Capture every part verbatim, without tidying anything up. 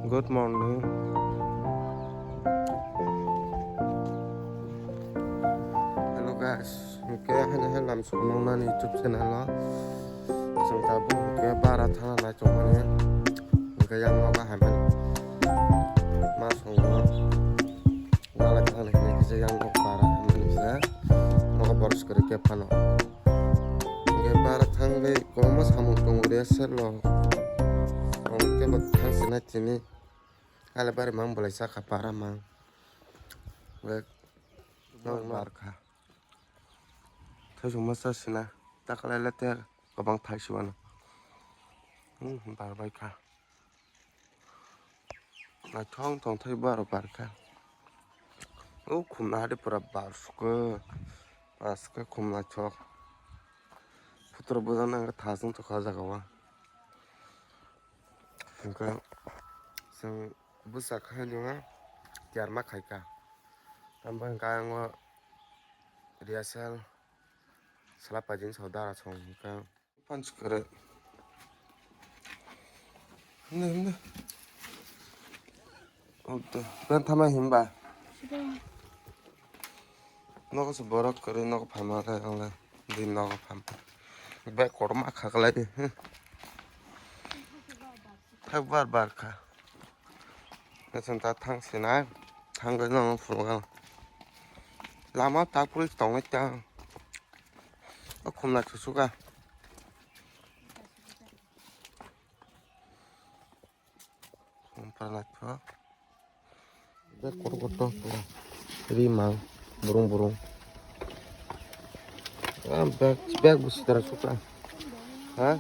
Good morning. Hello guys, hingke haino hai lam soknoknani YouTube channel o chwng tabuk hingke bara thana nai tongmani hingke yang nogo haimani ma songo. Wala thangna hwnwi kisa yang nok para hwnwi kisa nogo borok swkari khe phano. Hwnkhe bara thangwi kwbangma samung tongo rehearsal rok. Hwnkhe bo thang sinai tini. Kale bari mang bolai sakha para mang. Hwnkhe nok bar kha. Thaisong masa sina. Takalai le ter kwbang thai siwano. Hmm, bar bai kha. Naithok tongthai baro barkha. O khumna hade pura bar sukha. Aske khum naithok. Phutur bujana thasung tokha jaga o. Hwnkhe chwng bwsa khainw tiyar ma khaikha. Tambo hwnkhe ang o rehearsal sala paijin sodara song hwnkhe. Punch kare. Himde, himde. Okto. Ben thamai himba. Nogo se borok kare nogo phama khe angle. Din nogo pham. Be korma khaklai. Thak bar bar kha. Naising ta thang sinai, thang gwnang phuru gwnang. Lama ta puri tongnai ta. O khumna chusuka. Khum pala tho. Bek kotor kotor pura. Ri mang, burung burung. Ah, bek, bek busi tara suka. Ha?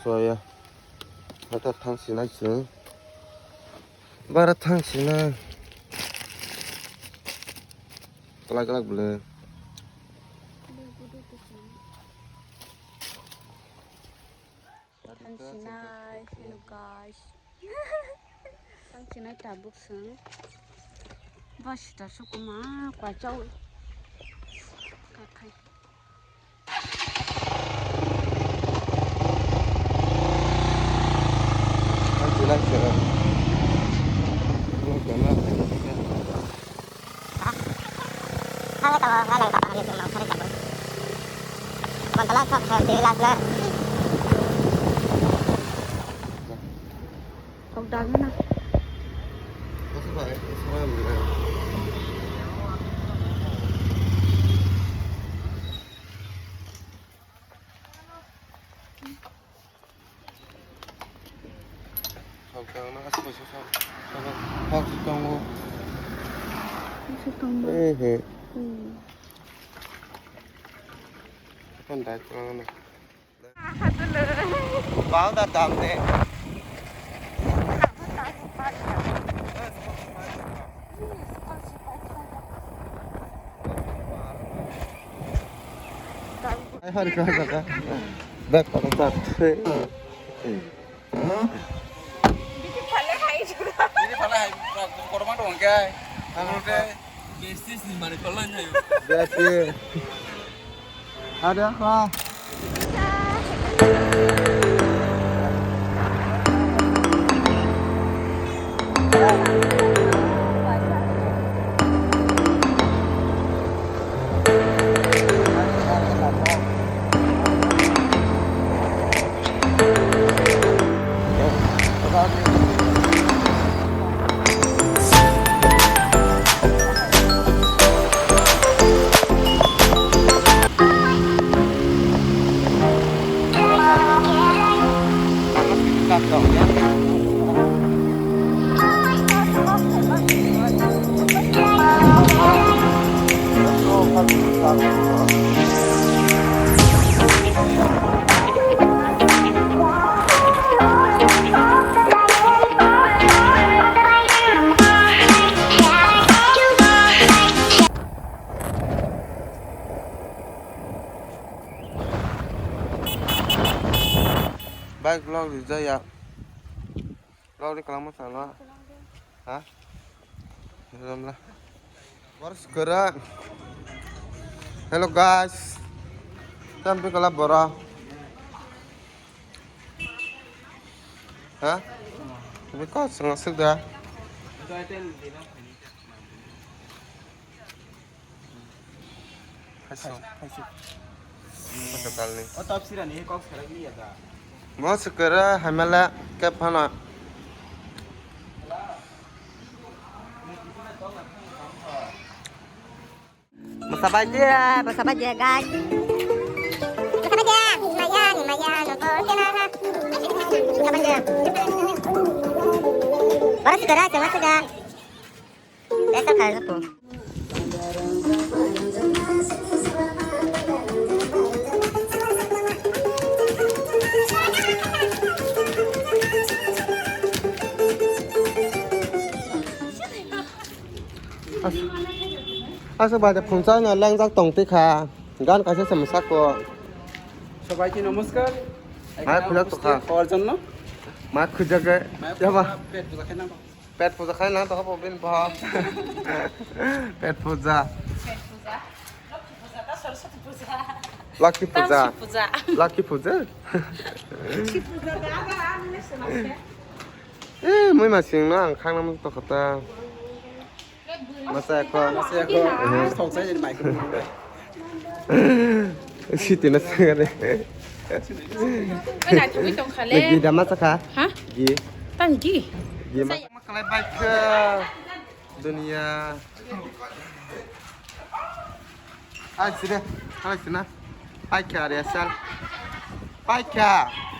Soya. Hata thang sinai sini. Bara thang sinai. Kelak kelak bele. Thang sinai, hello guys. Thang sinai tabuk sung. Bus ta sukuma kwachao. Kakhai. Kok dagna. Thok tangna aswk se thok. Thok se tongo. Aswk tongo. Eh, he. Hmm. Kon dai tangna. Bau da dam de. Hai, hari kau kata. Bek pada tak. Bini phalai hai, korma dong khe. Ano khe. Besties ni mani kolai hai. Bek ye. Ada apa? Bike vlog rijak ya. Vlog ri kwlangma salo. Ha? Ramla. Boris kwrak. Hello guys. Tam pi kala bora. Ha? Beko swngo swk da. Haiso. Haiso kalni. O top sirani kok sarak liya da. Bo swkara haimala kep phano. Masabai dia, masabai dia, guys. Masabai dia, ni maya, ni maya, no por ke na. Masabai dia. Para si kara, chama si kara. Esa kara ko. As-, aswk bai de phunsa no lengjak tong twi kha. Gan kaisa se mwsako. সবাইকে নমস্কার। Ma khulak to kha. খাওয়ার জন্য। Ma khujak ge. Yaba. পেট পূজা খাই না। Pet puja khai lang to kha po bin bo. Pet puja. Pet puja. Lakhi puja. Lakhi puja. Tamsi puja. Lakhi puja. Chi puja da, da, da, ni se na se. Eh, mui ma sing no ang khang nam to khata. Masa ko. Masa ko. Thok sai ni mai ko. Siti na sing ani. Oi, na thwi tong kha le. Gi da masa kha. Ha? Gi. Tang gi. Gi ma. Sai. Ma kalai bai kha. Dunia. Ai sida. Ai sina. Pai kha re sal. Pai kha.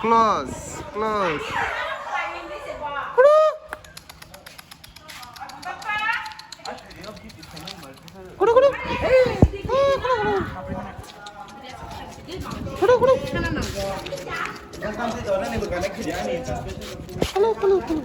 Close. Close. Kuru. Kuru, kuru. Kuru, kuru. Kuru, kuru. Kuru, kuru, kuru.